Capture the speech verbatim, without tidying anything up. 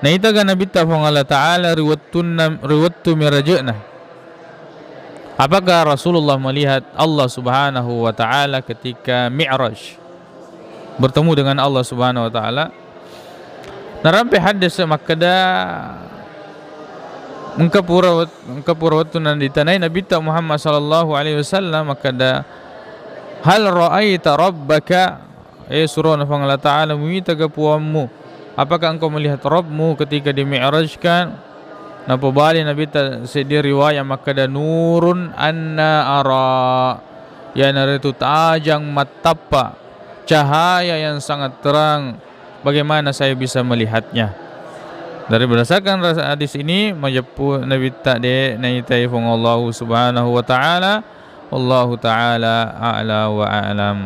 Naitaga Nabitta Puang Allah Ta'ala ri wettunna, ri wettu Mi'rajna? Apakah Rasulullah melihat Allah Subhanahu wa Ta'ala ketika Mi'raj? Bertemu dengan Allah Subhanahu wa Ta'ala. Narampe hadis makkeda, engka pura wet-, engka pura wettu nanditanai Nabitta Muhammad sallallahu alaihi wasallam makkeda, "Hal ra'aita rabbaka?" Eh, surona Puang Allah Ta'ala, muitaga Puammu? Apakah engkau melihat Rabbmu ketika dimi'rajkan? Napobali Nabitta seddi riwayat makkeda, "Nurun anna ara." Iyanaritu tajang mattappa, cahaya yang sangat terang. Bagaimana saya bisa melihatnya? Dari berdasarkan ras-, hadis ini, majeppu Nabitta de naitai Puang Allah Subhanahu wa Ta'ala. Wallahu ta'ala a'la wa a'lam.